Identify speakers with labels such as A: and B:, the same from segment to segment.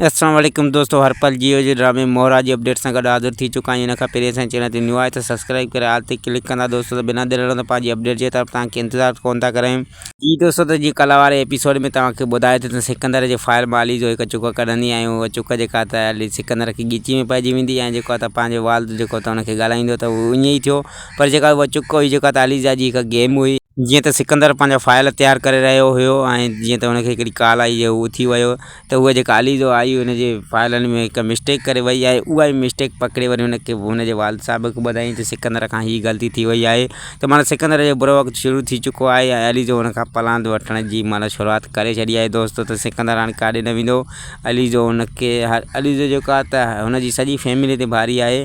A: السلام عليڪم دوستو هر پل جيو جي ڊرامي مورا جي اپڊيٽ سان گڏ حاضر ٿي چڪا آهيون ان کان پهرين اسان چينل تي نيو آهي ته سبسڪرائب ڪري آل تي ڪلڪ ڪندا دوستو ته بنا دير هلندو پنهنجي اپڊيٽ جي طرف توهان کي انتظار ڪون ٿا ڪرايون. جي دوستو ته جي ڪلا واري ايپيسوڊ ۾ توهان کي ٻڌايو ته سڪندر جي فائل مان علي جو هڪ چڪ ڪڍندي ۽ اها چڪ جيڪا ته علي سڪندر کي ڳچي ۾ پئجي ويندي ۽ جيڪو ته پنهنجو والد جيڪو ته ان کي ڳالهائيندو ته اهو ائين ئي ٿيو پر جيڪا اها چڪ هئي جيڪا ته علي جا جي هڪ گيم هئي. جيئن ته سڪندر پنهنجا فائل تيار ڪري رهيو هيو ۽ جيئن ته هن کي هڪڙي ڪال آئي جو هو اٿي ويو ته هوء جيڪا علي جو آئي هن جي فائلن ۾ هڪ مسٽيڪ ڪري وئي آهي اها ئي مسٽيڪ پڪڙي وري هن کي هن جي والد صاحب کي ٻڌائين ته سڪندر کان هي غلطي ٿي وئي آهي ته معنيٰ سڪندر جو برو وقت شروع ٿي چڪو آهي ۽ علي جو هن کان پلاند وٺڻ جي معنيٰ شروعات ڪري ڇڏي آهي دوستو ته سڪندر هاڻي ڪاڏي نه ويندو علي جو هن کي علي جو جيڪو آهي ته هن جي سڄي فيملي تي ڀاري آهي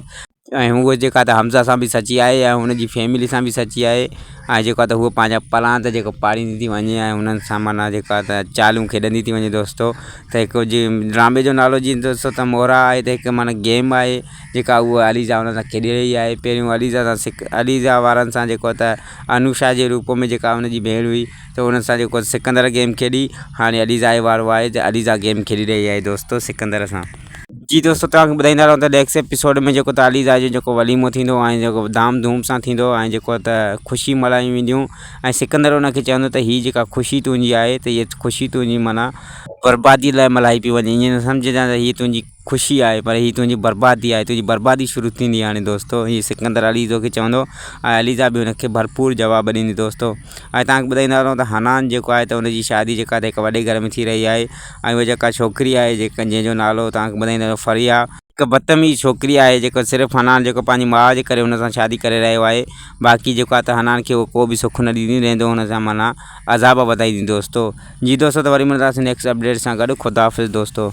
A: ۽ هوء جيڪا ته حمزه سان به سچي آهي ۽ هن جي فيملي سان به سچي آهي ۽ جيڪا ته هوء پنهنجا پلاند جيڪو پاڙيندي ٿي وڃي ۽ انهن سان معنيٰ جيڪا ته چالون کيڏندي ٿي وڃي دوستو ته هڪ جي ڊرامي جو نالو جيئن دوستو ته مورا آهي ته هڪ معنيٰ گيم آهي جيڪا هوء عليزا هن سان کيڏي رهي آهي پهريون عليزا سان سڪ عليزا وارن سان جيڪو ته انوشا جي روپ ۾ جيڪا هن جي ڀيڻ هئي ته انهن سان جيڪو سڪندر گيم کيڏي هاڻي عليزا جو وارو آهي ته عليزا گيم کيڏي رهي آهي دوستو سڪندر سان. جي دوستو توهان کي ٻڌائيندا رهون ته نيڪسٽ ايپيسوڊ ۾ جيڪو ته علي زاهه جو جيڪو وليمو ٿيندو ۽ جيڪو ڌام ڌوم سان ٿيندو ۽ جيڪو ته خوشي ملهايون وينديون ۽ سڪندر ان کي چوندو ته هي جيڪا خوشي تنهنجي آهي ته هي خوشي تنهنجي معنيٰ بربادي لاء ملهائي پئي وڃي ائين نه سمجهجان ته هي تنهنجي خوشي آهي پر هي تنهنجي بربادي آهي تنهنجي بربادي شروع ٿيندي هاڻي دوستو هي سڪندر علي زاهه کي چوندو ۽ علي زاهه به ان کي ڀرپور جواب ڏيندي دوستو ۽ توهان کي ٻڌائيندا هلون ته حنان جيڪو آهي ته ان جي شادي جيڪا ته هڪ وڏي گهر ۾ ٿي رهي آهي ۽ اها جيڪا ڇوڪري آهي جيڪا جنهن جو نالو توهان کي ٻڌائيندا هلون فريحا هڪ بدتميز ڇوڪري آهي جيڪو صرف حنان جيڪو پنهنجي ماء جي ڪري هن سان شادي ڪري رهيو آهي باقي جيڪو آهي ته حنان کي اهو ڪو به سک نه ڏيندي رهندو هن سان معنيٰ عذاب وڌائيندي دوستو جي دوستو ته وري ملنداسين نيڪسٽ اپڊيٽ سان گڏ خدا حافظ دوستو.